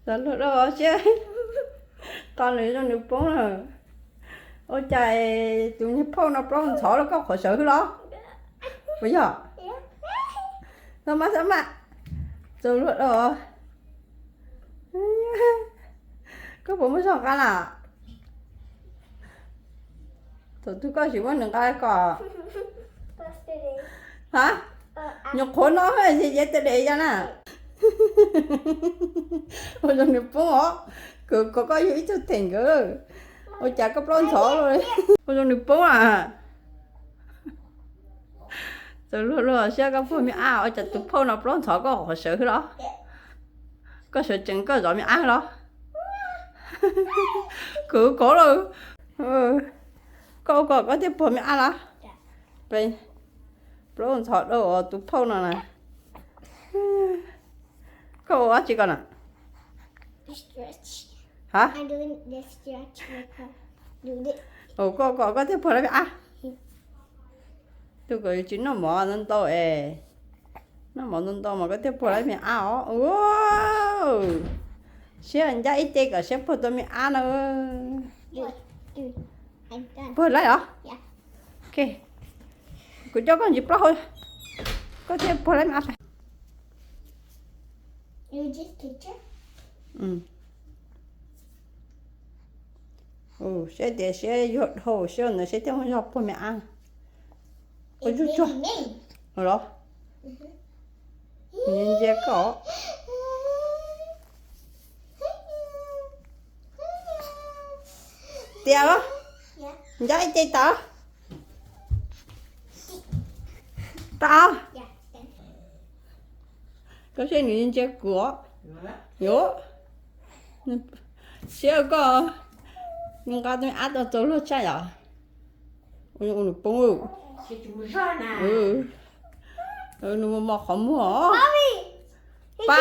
Txaus luag dua siab, qo nws zoo nws poob lawm. Ua cas tus niag phauj no plaub ntxhov rau koj qhov sawv hwb los? Puas yog? Txhob maj txhob maj, txaus luag dua. Koj puas muaj zog nqa na? Thaum twg koj tsis muab nws nqa koj? Ha? Nyuam qhuav no yeej yeej tag dej ya na. Ua zoo nws poob os, kwv kom koj yug ib tug theem nkawd. Ua cas koj plaub ntxhov, ua zoo nws poob a. Txaus luag luag siab koj puag me ab, ua cas tus phauj no plaub ntxhov koj qhov sawv hwb los? Koj sawv tsees koj zov me ab los? Kwv kov lawm. Koj ua kom koj thiaj puag me ab los? Plaub ntxhov dua tus phauj no na. Koj ua dab tsi ko na? Ha? Koj ua kom koj thiaj puag lawm me ab. Tus kom yus tsis noj mov ntau ntau es, noj mov ntau ntau mas koj thiaj puag lawm me ab os. Siab ncaj ib ce kom siab puag tau me ab na. Puag lawm os. Kuv coj koj ntsis plaub hau, koj thiaj puag lawm me ab. Saib tias siab yuag dhau siab ntawd seb thiaj muaj zog puag me ab. Ua zuj tsuag los? Ntsia koj. Tias los, ncaj ib ce tas. Tas. Koj saib nws ntsia kuv os. Yuav siab koj, nws nqa tus me ab tau txaus luag tshaj yom. Ua nws poob. Nws mos mos qhov muag os. Pa,